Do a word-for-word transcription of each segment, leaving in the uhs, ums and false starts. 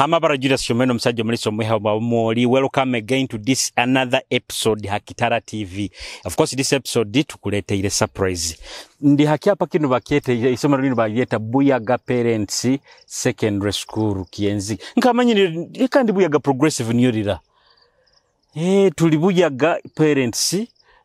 Amabara Julius Shomeno, omusaija omulisa omwiha wa Moli. Welcome again to this another episode ha Kitara T V. Of course, this episode tukuleteire surprise. Ndi ha kyapa kinu bakyeta, isomero linu balyeta Buyaga Parents Secondary School, Kyenzige. Nkamanyire, kandi Buyaga Progressive niyo lira. Eh, tuli Buyaga Parents,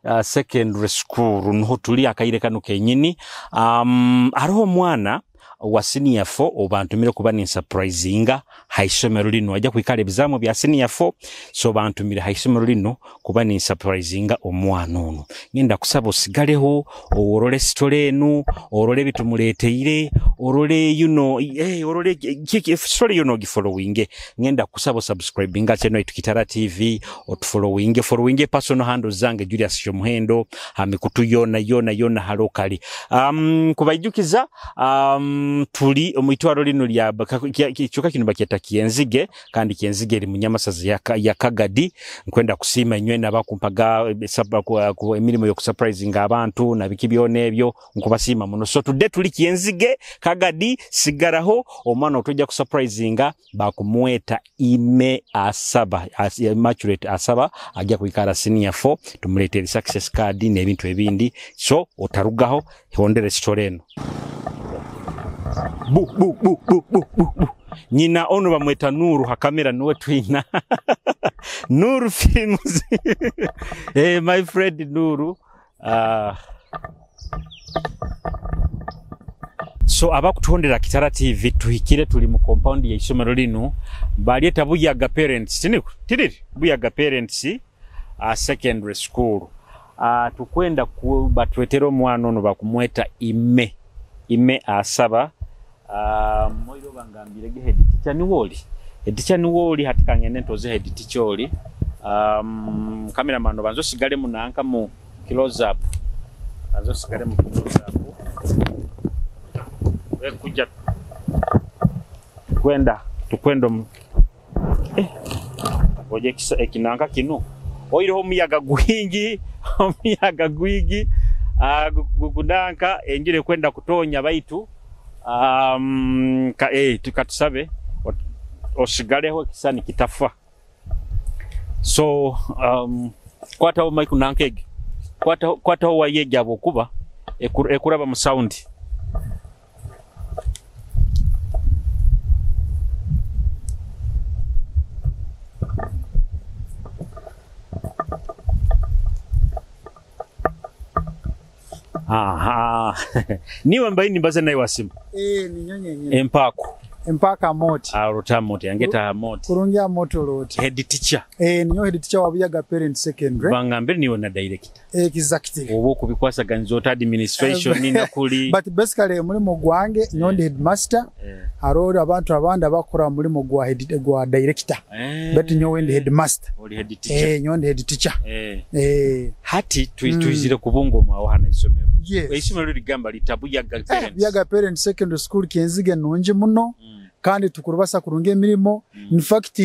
uh, Secondary School, nuho tuli akaire kanu kenyini. Um, haroho omwana wa senior four obantumire kuba ninsurprisinga ha isomero linu. Aija kwikara ebizaamu bya senior four, so bantumire ha isomero linu kuba ninsurprisinga omwana onu. Ngenda kusaba osigaleho, orole story enu, orole ebitumuleteire, orole, you know, eh, orole ki, ki, story yona ogifollowinge. Ngenda kusaba osubscribinga channel yaitu Kitara T V, otufollowinge, followinge personal handles zange Julius Kyomuhendo, ha mikutu yona, yona, yona ha locally. Um, kubaijukiza, um, tuli omu itwaro linu lya Baka-, kya-, kya-, kyoka kinu bakyeta Kyenzige, kandi Kyenzige eri mu nyamasaza ya Ka-, ya Kagadi. Nkwenda kusiima inywena abakumpaga, eh, sub-, ku, ku, emirimo y'okusurprisinga abantu, na biki byona ebyo, nkubasiima muno. So today tuli Kyenzige, Kagadi, sigaraho, omwana otwija kusurprisinga, bakumweta Ime Asaba, As-, Immaculate Asaba, agya kwikara senior four, tumuletere success card n'ebintu ebindi. So, otarugaho, hondera story enu. Bu, bu, bu. Nyina onu bamweta Nuru, ha camera nuwe twina. Nuru Films. Eh, my friend Nuru. Ah. So, abakutuhondera Kitara T V, tuhikire tuli mu compound y'isomero linu, balyeta Buyaga Parents, tiniku? Tiriri? Buyaga Parents, ah, Secondary School. Ah, tukwenda ku-, batwetere omwana onu bakumweta Ime. Ime Asaba. Ah, moiro bangambirege head teacher niwe oli. Head teacher niwe oli, hati kangende ntoze head teacher oli. Um, cameraman, obanza osigalemu nanka mu close up. Banza osigalemu close up. We kuja. Tukwenda, tukwenda omu-, eh. Oje kisa-, ekinanka kinu. Oireho omuyaga gwingi, omuyaga gwingi. Ah, gu-, gu-, gunanka, enjura ekwenda kutonya baitu. Um, ka, eh, tu-, katusabe, ot-, osigaleho ekisisani kitafa. So, um, kwataho mic nanka egi. Kwataho, kwataho wire egi habwokuba ekur-, ekuraba mu sound. Aha. Niwe mbaire nimbaza naiwe ha simu? Eh, ninyowe nyenyini. Empaako? Empaako Amooti. Ah, orota Amooti, yangeta Amooti. Kurungi Amooti orooti. Head teacher. Eh, ninyowe head teacher wa Buyaga Parent Secondary. Bangambire niwe na director. Exactly. Oba okubikwasaganiza ota administration, eh, na kuli. But basically, omulimo gwange, nyowe ndi, eh, headmaster. Eh. Haroho abantu abandi abakora omulimo gwa head, gwa director. Eh. But nyowe ndi headmaster. Oli head teacher. Eh, nyowe ndi head teacher. Eh. Eh. Hati twi-, mm, twizire kubunga omwawe hanu ha isomero. Yes. Isomero ligamba lita Buyaga, eh, Parents. Buyaga Parents Secondary School Kyenzige nungi muno. Mm. Kandi tukurubasa kurungi emirimo. Mm. In fact,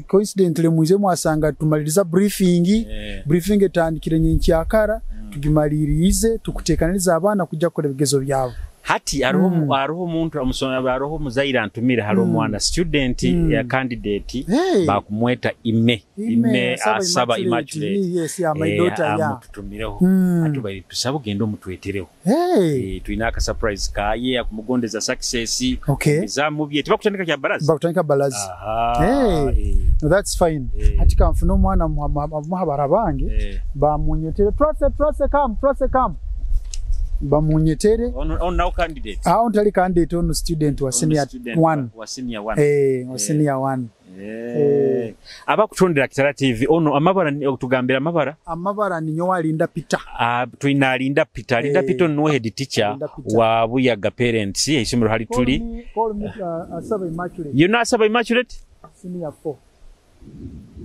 coincidentally, mwize mwasanga tumaliriza briefing. Eh. Briefing etandikire nyenkyakara, mm, tugimalirize, tukutekaniriza abaana kugya kukora ebigezo byabo. Hati, haroho, mm, omu-, haroho omuntu, omusoma-, haroho omuzaire antumire, haroho, mm, omwana student, mm, ya candidate, hey, bakumweta Ime. Ime, Ime Asaba, Asaba Immaculate. Immaculate. Yes, yeah, my, eh, daughter, yeah, amututumireho. Mm. Atubaire tusaba ogende omutwetereho. Hey. Eh, twine aka surprise kaye, akumugondeza success. Okay. Ebizamu bye. Tibakutandika kya baraza? Bakutandika baraza. Aha. Hey. Eh. No, that's fine. Eh. Hati kanfune omwana muha, muha, muha bara bange. Eh. Bamunyetere. Trust, trust, come, trust, come. Bamunyetere. Ono, ono now candidate? Ah, ono tali candidate, ono student wa, ono senior student one. Wa, wa senior one. Eh, wa, eh, senior one. Eh. Eh. Abakutondera Kitara T V, ono amabara ni, okutugambira amabara? Amabara ninyowe Alinda Peter. Ah, twine Alinda Peter. Alinda, eh, Peter nuwe head teacher, Alinda Peter, wa Buyaga Parents, eisomero hali tuli. Call me, call me, uh, Asaba Immaculate. You know Asaba Immaculate? Senior four.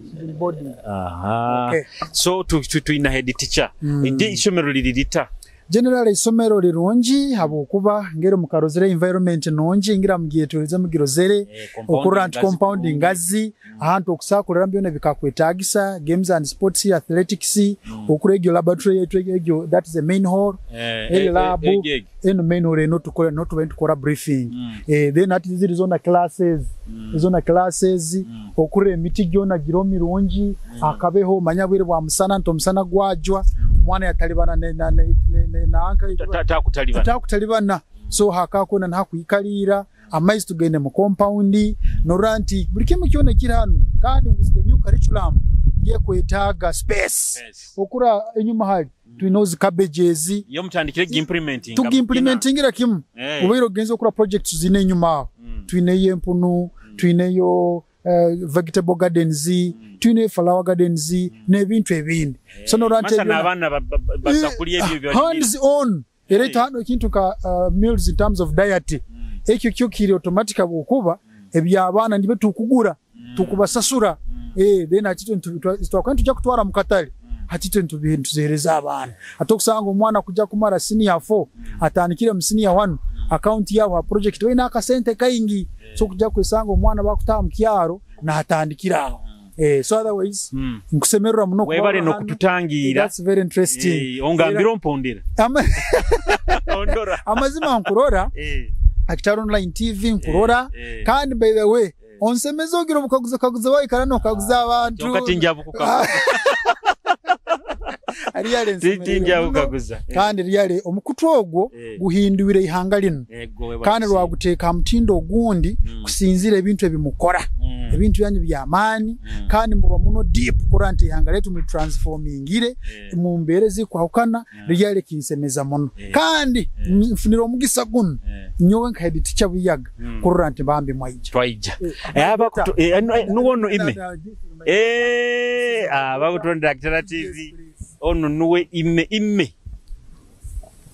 She's in boarding. Aha. Okay. So, tu-, tu-, twine head teacher. Mm. Edi isomero liri lita? Generally, isomero lirungi, habwokuba ngeri mukarozere environment nungi, ngira mugyetoroize mugirozere, eh, compound okurora nti ngazi compound kurungi. Ngazi, mm, ahantu okusakurramu byona bikakwetagisa, games and sports, athletics, mm, okura egyo laboratory yaitu egyo, egyo, that is the main hall, eh, eri eh, lab, eh, egyo, egyo. Eno main hall eno tukora, no tuba nitukora briefing. Mm. Eh, then hati ziri zona classes, mm, zona classes, mm, okura emiti gyona giro mirungi, mm, akabeho, manya bwire bwa musana, nti omusana gwajwa, mm, omwana yatalibana ne, na, ne, ne, ne, na, Ta-, ta-, takutalibana. Takutalibana. So, haka kona naha kwikalira, amaizi tugaine mu compound, norora nti buli kimu kyona ekiri hanu, kandi with the new curriculum, yekwetaaga space. Space. Okura enyuma hali, mm, twineho zi cabbages. Iyo mutandikire gi implementing, tugi implementingira kimu. Eh. Obaire ogenze okura projects zine enyuma aho. Mm. Twineyo empunu, mm, twineyo, eh, vegetable gardens, mm, twineyo flower gardens, mm, n'ebintu ebindi. Eh. So, norora nti masa ebyona n'abaana ba-, ba-, ba-, baza eh, kulya ebyo byona hands on. Era eh, hanu ekintu nka, uh, meals in terms of diet. Mm. Ekyo kyo kiri automatic habwokuba mm, eby'abaana nibyo tukugura, mm, tukubasasura. Mm. Eh, then hati itwe nitu-, twa-, twakuba nitujya kutwara mu katale. Mm. Hati itwe nitubi-, nituzihereza abaana. Hati okusanga omwana kujya kumara senior four, mm, atandikire mu senior one, mm, account yawe ha project, oyine akasente kaingi. Eh. So kujya kwesanga omwana bakutaha mu kyaro, nahatandikira aho. Mm. Eh, so otherwise, mm, nkusemerra muno kuba webale hanu. N'okututangiira. That's very interesting. Eh, ongambire era ompondera. Ama-, ondora. Amazima nkurora. Eh. Akitara Online T V nkurora. Eh, eh. Kandi by the way, eh, onsemeza ogira obukaguzi, kaguzi waikara nokaguza abantu. Kyonka tinjabukukaguza. Ari yale ti-, nsemererwa muno. Tinjabukaguza. Eh. Kandi ryali omukutu ogwo eh, guhindwire ihanga linu. Ego, webale kusiima. Kandi lwaguteeka ha mutindo ogundi, mm, kusinziira ebintu ebimukora. Mm. Ebintu byanyu by'amaani, mm, kandi muba muno deep kurora nti ihanga lyaitu muli transformingire, eh, mu mbeera ezikwahukana, mm, ryali kinsemeza muno. Eh. Kandi eh, nfunire omugisa gunu, eh, nyowe nka head teacher Buyaga, mm, kurora nti bambi mwaija. Twaija. Eh, eh, abakutu-, eh, nu-, eh, nuwe onu ime. Eh, ah, bakutondera Kitara T V. Onu nuwe ime, ime.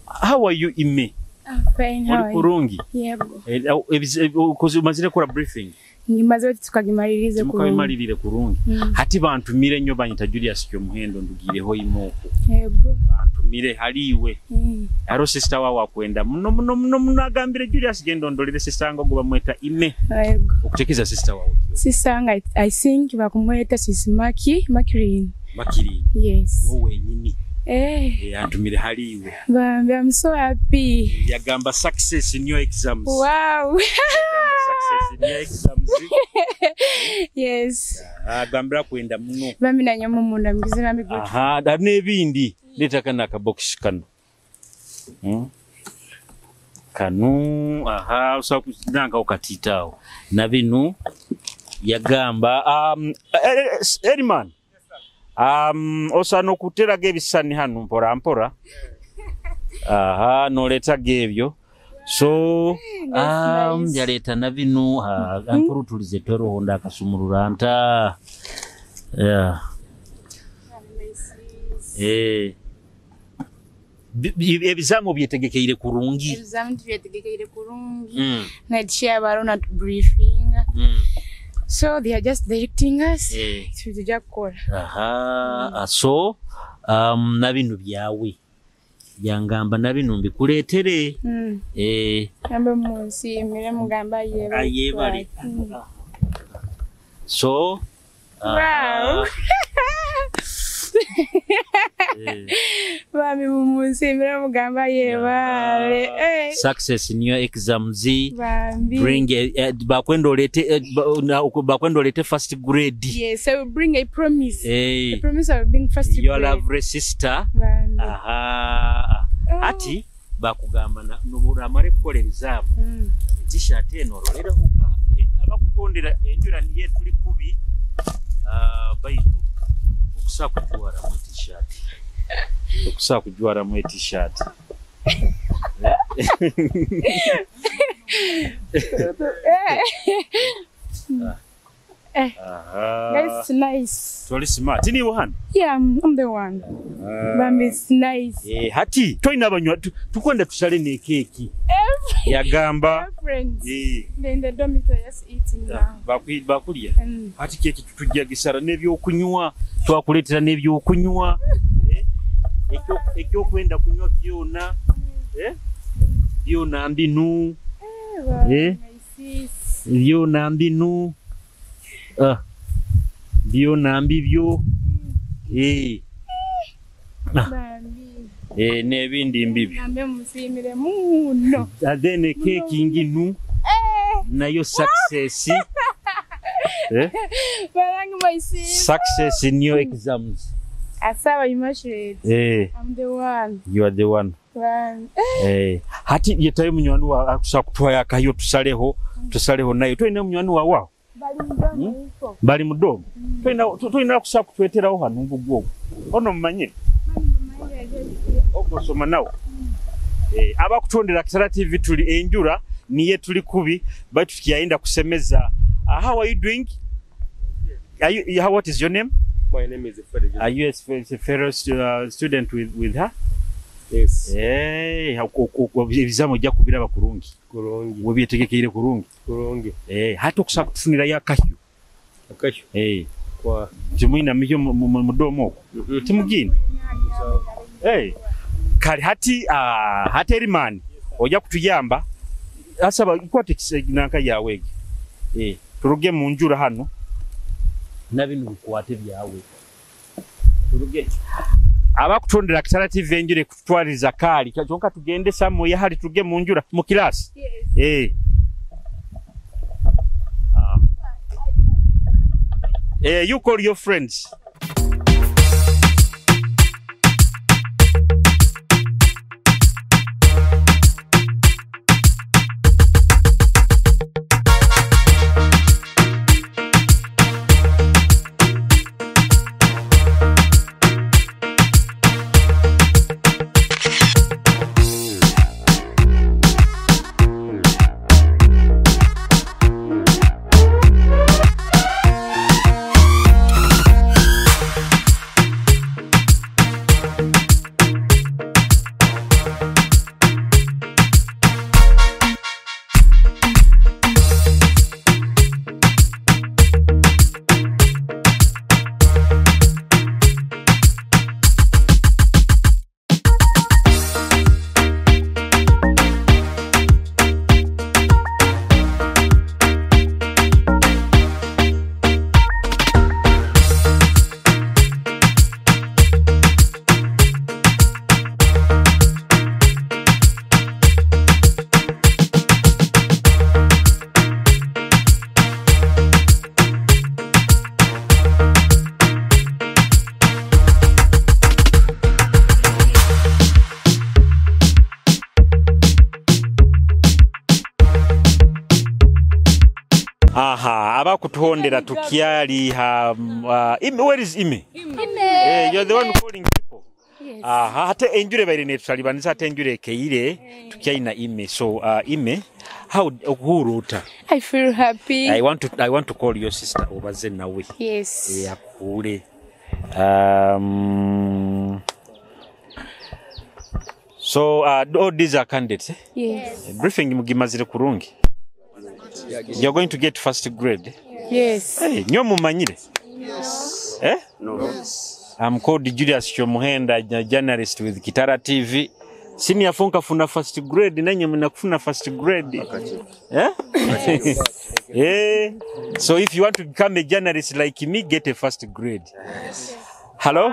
How are you, ime? I'm fine, how are you? Oli kurungi? Yego. Eh, eh, ebiz-, eh, okoze-, omazire kukora briefing? Ngimaze oti tukagimalirize kurungi. Timukabimalirire kurungi. Mm. Hati bantumire nyo banyita Julius Kyomuhendo ndugireho ime oku. Yego. Bantumire hali iwe. Mm. Haro sister wawe akwenda muno, muno, muno, muno agambire Julius genda ondolere sister wange ogu bamweta ime. Yego. Okutekiza sister wawe ki? Sister wange, I, I think bakumweta Sis Maki, Makirin. Bakiri. Yes. Nuwe wenyini. Eh. Eh, antumire hali iwe. Bambi, I'm so happy. Yagamba success in your exams. Wow. Yagamba success in your exams. Yes. Agambira kwenda muno. Bambi na nyowe munda mugize bambi good. Aha, da n'ebindi. Leta kanu akabox kanu. Hmm? Kanu, aha, osa ku-, nanka okatitaho. Na binu, yagamba, um, eh, eh, Eriman. Um, osa n'okuteraga ebisisani hanu mpora mpora. Aha, noletaga ebyo. So, um, yaleta na binu, ha, ankurutulize tweroho ndakasumurura nta. Yeah. Eh. Bi-, bi-, ebizaamu byetegekeire kurungi? Ebizaamu tibyetegekeire kurungi. Mm. Na teacher baro na briefinga. Mm. So they are just directing us. Eh. Titujja kukora. Aha. Mm. Ah, so, um, na binu byawe. Yangamba na binu mbikuletere. Mm. Eh. Nambe munsiimire, mugambe ayebale. Ayebale. Mm. So, wow. Ah. Eh. Bambi mumunsiimire, mugambe ayebale. Ah. Eh. Success in your exams. Bambi. Bring a, eh, bakwenda olete, eh, ba-, na, bakwenda olete first grade. Yes, I will bring a promise. Eh. I promise I will bring first grade. Your lovely sister. Bambi. Aha. Oh. Hati, bakugamba na, nobu oramare kukora ebizaamu, mm, t-shirt eno orolereho ka, eh, abakutondera enjura niyo etuli kubi, ah, baitu okusa kujwaramu t-shirt. Okusa kujwaramu t-shirt. Eh. Ah. Eh. Aha. That's nice. Toli smart. Niiwe hanu? Yeah, I'm, I'm the one. Ah. Bambi, it's nice. Eh, hati, toyina abanywa-, tu-, tukwenda tusale ne keki. Every-, yagamba. Friends. Eh. They're in the dormitory, just eating now. Ah, bakwi-, bakulya? Mm. Hati keki tutujja gisara n'ebyokunywa. Twakuleetera n'ebyokunywa. Eh? Ekyo-, ekyokwenda kunywa byona, eh? Byona mbinu. Eh, eh? My sis. Byona mbinu. Ah. Byona mbibyo. Mm. Eh. Ah. Bambi. Eh, n'ebindi mbibi. Nambe musiimire muno. And then cake nginu. Eh. Nayo success. Eh? Barangi my sis. Success in your exams. Asaba Immaculate. Eh. I'm the one. You are the one. One. Eh. Eh. Hati yetayo munywani wa akusa kutwayo akayo tusaleho, tusaleho nayo. Twine munywani wa wao? Bali mu Doma iko. Bali mu Doma? Mm. Twina, tu-, twina kusa kutweteraho hanu ngugu ogu. Ono mumanyire? Mani mumanyire, yes. Okusoma nawe? Mm. Eh, abakutondera Kitara T V tuli enjura, niye tuli kubi, baitu tukyayenda kusemeza. Ah, how are you doing? Are you, how, what is your name? My name is Fred. Are you a fe-, a fellow stu-, uh, student with, with her? Yes. Eh, ha-, ku-, ku-, ku-, ebizamu ojja kubiraba kurungi. Kurungi. Webyetegekeire kurungi? Kurungi. Eh, hati okusa kutufunirayo akahyo. Akahyo? Eh. Kwa? Timwina mihyo mu, mu, mu, mu doomu okwo? Mm-mm. Timugina? Eh. Kale hati, ah, hati Erimani, ojja kutuyamba. Asaba, kwata ekise-, nanka yawe egi. Eh, turuge mu njura hanu. Na binu bikwate byawe. Turuge. Abakutondera Kitara T V enjura ekutwaliza kaali. Kyo-, kyonka tugende somewhere hali turuge mu njura, mu class. Yes. Eh. Ah. Eh, you call your friends. Aha, abakutuhondera tukyali ha, mm, uh, Ime, where is Ime? Ime. Eh, you're the one calling people. Yes. Aha, hati enjura ebaire netutalibaniza, hati enjura ekeire, eh, tukyaina Ime. So, uh, Ime, how, okuhurra ota? I feel happy. I want to, I want to call your sister, obaze nawe. Yes. Eh, akuhule. Um, so, uh, all these are candidates, eh? Yes. Briefing mugimazire kurungi? You're going to get first grade. Yes. Hey, nyo mumanyire? Yes. Eh? No. I'm called Julius Kyomuhenda, a journalist with Kitara T V. Senior four nkafuna first grade, nanye munakufuna first grade. Eh? Eh. So if you want to become a journalist like me, get a first grade. Hello?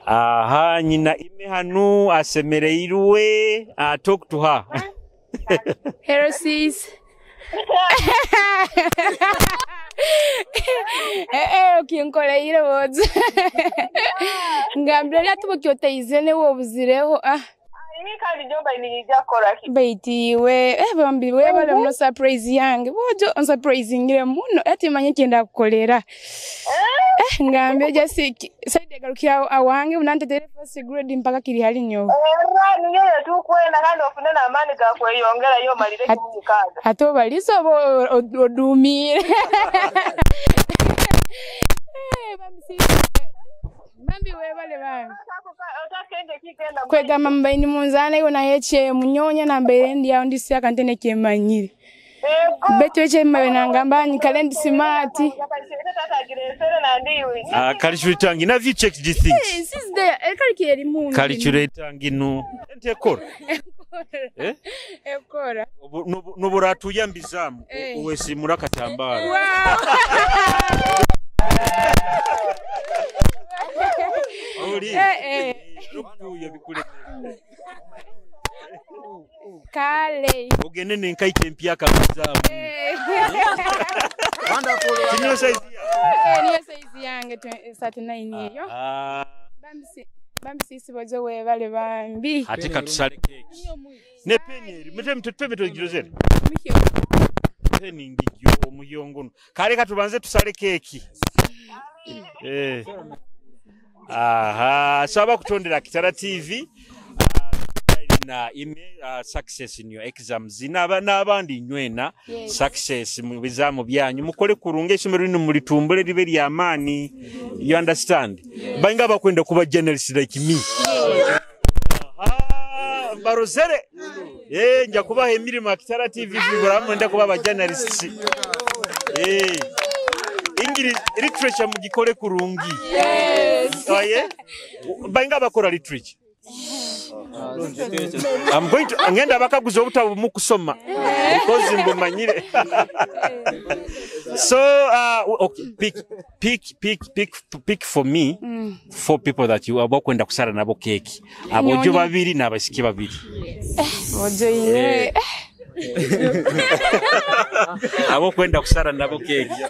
Aha, nyina Ime hanu asemereirwe. Ah, talk to her. Hello, sis. Eh, eh, okinkoleire bojo. Ngambira, hati bukya otaize niwe obuzireho, ah. Baitu iwe, eh, bambi, webale muno surprise yange. Bojo, onsurprisingire muno. Hati manya eki ndakukolera. Eh, ngambira, just ki-, side egarukira awange, buna ntetere first grade mpaka kiri hali nyowe. Era, niyo eyo tukwenda, kandi ofune n'amaani ga kweyongerayo, omalire kimu mukaaga. Ate obalize oba o-, o-, odumiire. Eh, bambi si-, bambi webale bambi. Kwegamba mbaire nimunzaana iwe na H M, nyowe nyena mbaire ndi aho ndi siyaka ntaine kyemanyire. Baitu eki mbaire nangamba, nyikale ndi smart. Ah, kali shwiti wange, have you checked these things? Yes, it's there. Kali kireeta nginu. Ente ekora. Eh? Ekora. Obu-, nubu-, nubu oratuyambizaamu, o-, eh, owesiimura akatambaara. Wow. Oli? Eh, eh. Arokutuuya bikule. Kale. Ogende n'enkaito empyaka zaamu. Eh. Wonderful, wonderful. Niyo size ya? Eh, niyo size yange, twe-, thirty-nine eyo. Ah. Bambi si-, bambi sisi bojo webale bambi. Hati katusale keki. Ne peni eri, mute, mute, mute, mute, girozere. Peni ngigyo, omuyongo no. Kale katubanze tusale keki. Eh. Aha, so abakutondera Kitara T V, ah, na email, ah, success in your exams. Naba-, n'abandi inywena, yes, success mu bizaamu byanyu. Mukole kurungi, isomero linu mulitumbule libe ly'amaani. You understand? Yes. Baingi abakwenda kuba journalist like me. Yes. Ah, mbarozere. Eh, nja kubaha emirimo ha Kitara T V, biburamu mwenda kuba ba journalists. Eh, English literature mugikole kurungi. Yes. Oye? Baingi abakora literature. I'm going to, ngenda bakaguza obutabo mukusoma. Because mbumanyire. So, uh, okay, pick, pick, pick, pick, pick for me. Mm. Four people that you, abokwenda kusara nabo keki. Abojo babiri n'abaisiki babiri. Bojo iwe. Eh. Abokwenda kusara nabo keki.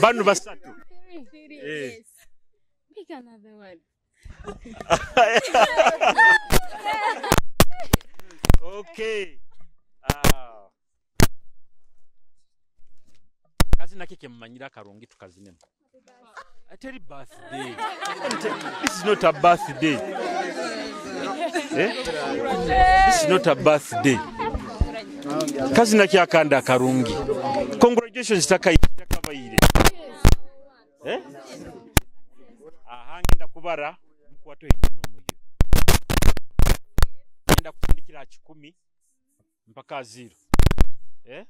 Banu basatu. Eh. Pick another one. Okay. Ah. Kazina ki kemumanyire akarungi tukazinemu? Ateri birthday. This is not a birthday. Eh? This is not a birthday. Kazina ki akandi akarungi? Congratulations, takai-, takabaire. Eh? Aha, ngenda kubara, mukwate enyuma n'omuliro. Ngenda kutandikira ha kikumi mpaka ha zero. Eh?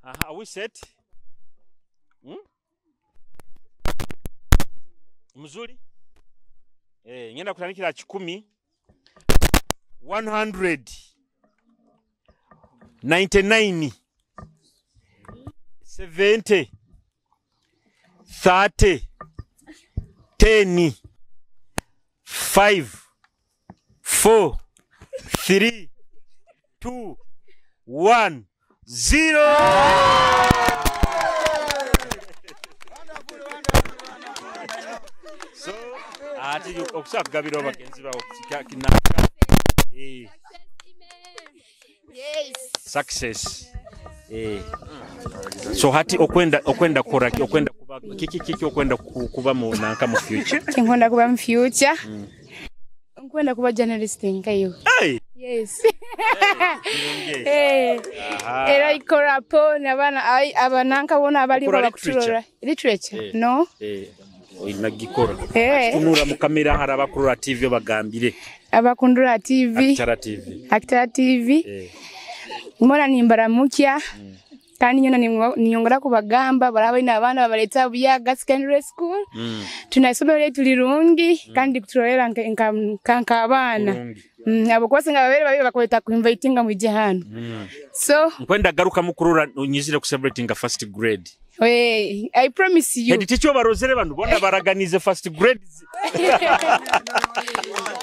Aha, are we set? Hmm? Muzuri? Eh, ngenda kutandikira ha kikumi. One hundred. Ninety-nine. Seventy. Thirty. Ten. Five. Four. Three. Two. One. Zero. So, ati okusobora kugabira bagenzi bawe kika-, kinaka. Eh. Yes. Success. Eh. So hati okwenda, okwenda kukora ki? Okwenda kuba, kiki, kiki okwenda ku-, kuba mu nanka mu future? Kinkwenda kuba mu future. Mm. Nkwenda kuba journalist nka iwe. Hey! Yes. Hey, kirungi. Eh. Aha. Era ikora po n'abaana, ai, abananka boona abali literature? Literature? Eh. No. Eh. Oina gikora. Eh. Tunura mu kamera, hari abakurora T V obagambire. Abakundora T V. Akitara T V. Akitara T V. Eh. Mbona nimbaramukya. Mm. Kandi nyowe ningo-, ninyongera kubagamba, baraba baine abaana babaleeta Buyaga Secondary School. Mm. Twine isomero lyaitu lirungi, mm, kandi likuturorra nka, nka, nka, nk'abaana. Kurungi. Mm, habwokuba singa babaire babi bakweta kuinvitinga mwije hanu. Mm. So, nkwenda garukamu kurora onyizire ku celebratinga first grade. Eh, I promise you. Hati tikyo barozere banu, boona baraganize first grades.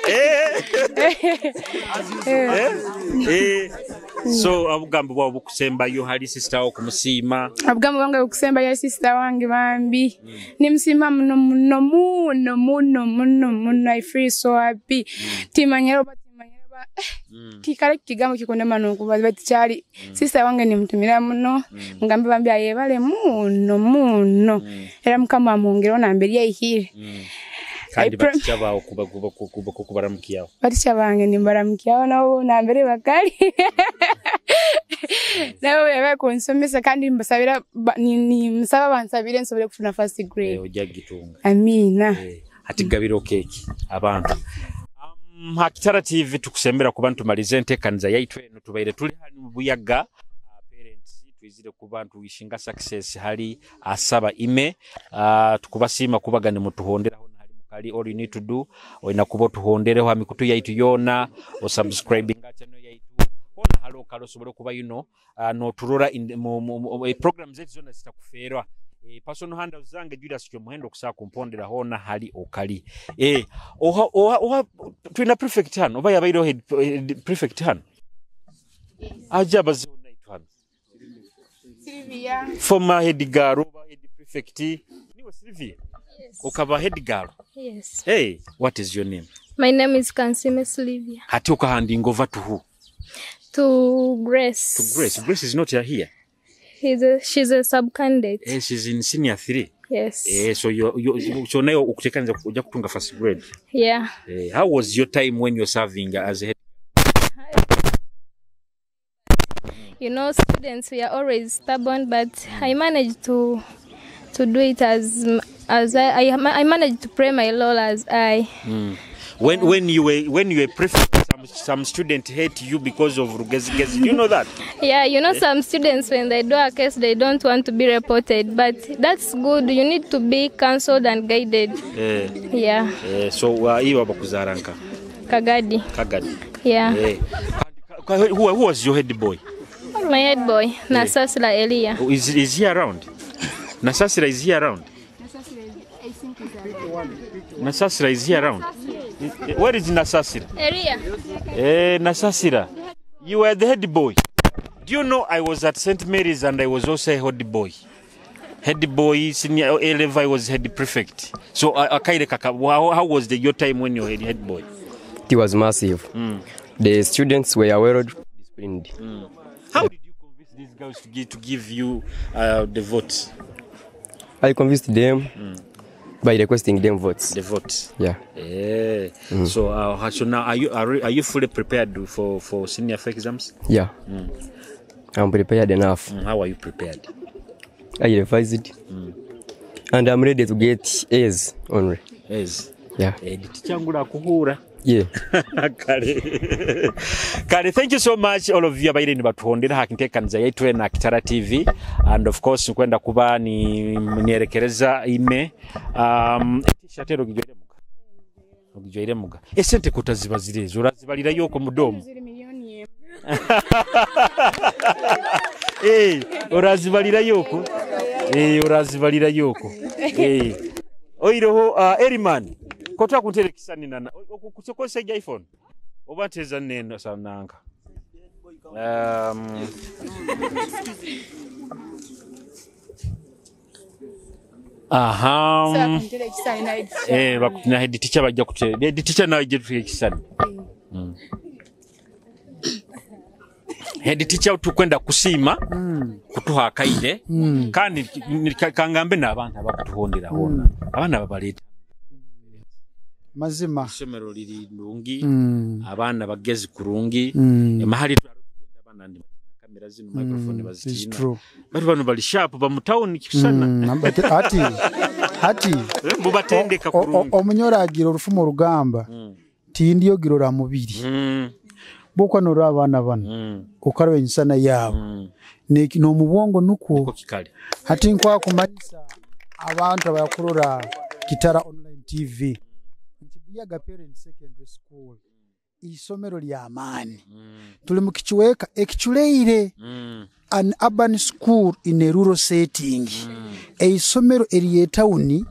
Eh. Eh. Eh. So, obugambo bwawe obukusembayo hali sister wawe okumusiima? Obugambo bwange obukusembayo hali sister wange bambi. Mm. Nimusiima muno, muno, muno, muno, muno, muno. I feel so happy. Mm. Timanyire oba, timanyire oba, eh, mm, kikale kigambo kikunema n'okuba, but kyali, mm, sister wange nimutumira muno, mm, mugambe bambi ayebale muno, muno. Mm. Era Mukama amwongereho nambere yaihire. Mm. Kandi I pray batikya bawe kuba, kuba, kuba, kuba, kubaramukyaho? Batikya bange nimbaramukyaho nabo nambere bakali. Nabo bebe kunsomesa kandi mbasabira, ba-, ni-, ninsaba bansabire nsobole kufuna first grade. Eh, ojja kugitunga. Amiina. Eh, hati gabira keki abantu. Um, Mm, ha Kitara T V tukusembera kuba nitumaliza entekaniza yaitu enu. Tubaire tuli hanu mu Buyaga, ah, parents, twizire kuba nitwishinga success hali Asaba Ime. Ah, tukubasiima kubaga nimutuhondera hoona hali mukali. All you need to do, oina kuba otuhondereho ha mikutu yaitu yoona, osubscribinga channel yaitu. Hoona hali okali osobole kuba, you know, ah, noturora in the, mu, mu, mu, eh, programs zaitu zoona zitakufeerwa. Eh, personal handles zange Julius Kyomuhendo okusa kumpondera hoona hali okali. Eh, oha, oha, oha, twina prefect hanu, oba yabaireho head, head prefect hanu? Aje abazeho naitu hanu. Sylvia. Former head girl, oba head prefect. Niwe Sylvia? Yes. Okaba head girl? Yes. Hey, what is your name? My name is Kansime Sylvia. Hati okahandinga ova to who? To Grace. To Grace. Grace is not here. He's a, she's a sub candidate. Eh, she's in senior three. Yes. Eh, so you, you, so nayo okutekaniza ojja kutunga first grade. Yeah. Eh, how was your time when you were serving as a head? You know, students, we are always stubborn, but I managed to to do it as as I, I, I managed to play my role as I. Mm. When when you were when you were prefect, some some student hate you because of Rugezi Gezi. Do you know that? Yeah, you know, some students, when they do a case, they don't want to be reported, but that's good. You need to be counseled and guided. Eh. Yeah. Eh, so uh, iwe bakuzara nka? Kagadi. Kagadi. Yeah. Eh. Ka- ka- Who, who was your head boy? My head boy, Nasasira Elia. Is, is he around? Nasasira, is he around? Nasasira is here around. Where is Nasasira? Elia. Eh, Nasasira. You were the head boy. Do you know I was at Saint Mary's and I was also a head boy? Head boy, senior A level, I was head prefect. So, uh, Akaire Kaka, how, how was the, your time when you were head boy? It was massive. Mm. The students were well disciplined. Mm. How did you convince these girls to give, to give you uh, the votes? I convinced them by requesting them votes. The votes. Yeah. Eh. So, uh, so now, are you are, you- are you fully prepared for for senior four exams? Yeah. I'm prepared enough. Mm, how are you prepared? I revised. And I'm ready to get A's only. Yes. Yeah. Eh, diti kyangula kuhura. Yeah. Kale. Kale, thank you so much, all of you abaire nibatuhondera ha ntekaniza yaitu ena Kitara T V. And of course, nkwenda kuba ni nerekereza ime. Um, t-shirt ero ogijwaire muka? Ogijwaire muka? Esente kotazibazire ezo, orazibalirayo oko mudomo? Eh, orazibalirayo oko? Eh, orazibalirayo oko? Eh. Oireho, uh, Eriman. Kotwa kuntere kisani nana. Okukozesa iPhone. Oba nteza neno sananga. Um, aha. Eh, bakutina head teacher bajja kute. Head teacher nawe je tuye kisani. Mm. Head teacher, tukwenda kusiima kutuha akaire, kandi ni- ka- kangambe n'abantu abakutuhondera hona. Abaana babaleeta. Mazima. Isomero liri ndungi, abaana bagezi kurungi. Emahali twaro tugenda abaana ndi kamera zinu, microphone bazitiina. True. Bali bano bali sharp, ba mu town kisana. Mm, but ati, ati, Eh, mubatendeka o- o- kurungi. Omunyoro agira orufumo orugamba. Tindyogira oramubiri. Bwokuba norora abaana banu, okarora ensana yabo, neki- n'omu bwongo nukwo. Nukwo kikali. Hati nkwakumanyisa abantu abakurora Kitara Online T V nti Buyaga Parents Secondary School isomero ly'amaani. Tuli mu kicweka ekiculeire. An urban school in a rural setting. Eisomero ery'etauni,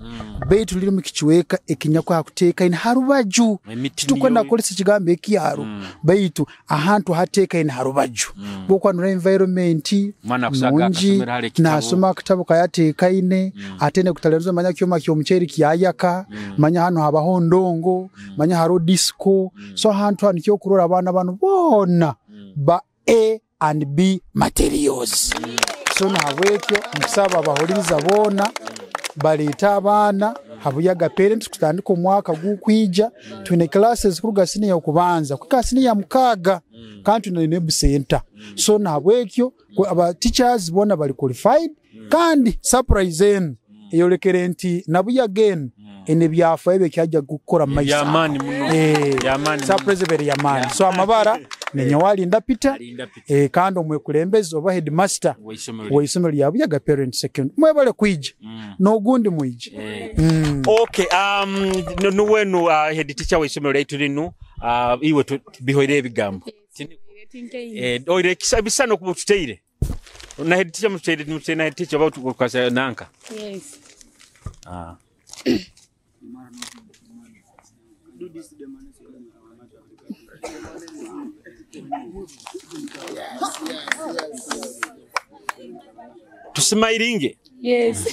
baitu liri mu kicweka ekinyakuba hakutekaine ha rubaju. Emiti titukwenda kukozesa ekigambo ekyaro, baitu ahantu hatekaine ha rubaju. Bwokuba nora environment nungi, nasoma akatabu kayatekaine, ate nekutalenza manya kyoma ky'omuceeri kyayaka, manya hanu habaho ndongo, manya haroho disco. So ahantu hanu kyokurora abaana banu boona ba A and B materials. So, nahabwekyo, nkusaba abahuliriza boona, baleete abaana ha Buyaga Parents kutandika omwaka gukwija. Twine classes kuruga siniya y'okubanza kuhika siniya ya mukaaga, kandi twine n'ebu center. So, nahabwekyo, ku- aba teachers boona bali qualified, kandi surprise enu eyolekere nti na Buyaga enu ene byafaayo bye kyajja kukora mu maiso. Eby'amaani muno. Eh, Eby'amaani surprise muno. Eri y'amaani. So, amabara, ninyowe Alinda Peter. Alinda Peter. Eh, kandi omwekulembeze oba headmaster W'isomero. W'isomero lya Buyaga Parent Secondary. Mwebale kwija. Mm. N'ogundi mwije. Eh. Mm. Okay, um, nu-, nuwenu, uh, head teacher w'isomero lyaitu linu, uh, iwe tu-, bihoire ebigambo. Yes. Tini- Tinkaine. Eh, oire kisa-, bisana okuba otuteire. Na head teacher mututeire, mututeire na head teacher, oba tu-, tukasa nanka. Yes. Ah. Tusmilinge. Yes.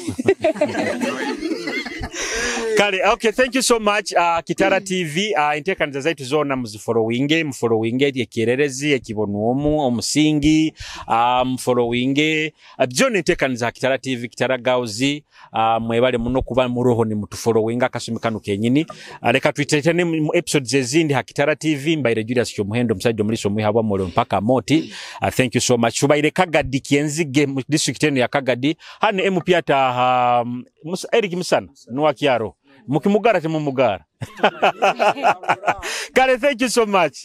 Kale, okay, thank you so much. Uh, Kitara T V, uh, entekaniza zaitu zona muzifollowinge, mufollowinge, ekyererezi, ekibonwomu, omusingi, uh, mufollowinge, uh, byona entekaniza ha Kitara T V, Kitara Girls, uh, mwebale muno kuba muroho nimutufollowinga akasumi kanu kenyini. Uh, leka twiterane mu, mu episodes ezindi ha Kitara T V, mbaire Julius Kyomuhendo, omusaija omuliisa omwiha bwa Mwoyo mpaka Moti. Uh, thank you so much. Tubaire Kagadi Kyenzige, mu district enu ya Kagadi. Hanu M P ataha, um, Musa-, Eric Musana, nuwa kyaro. Mukimugara, timumugara. Kale, thank you so much.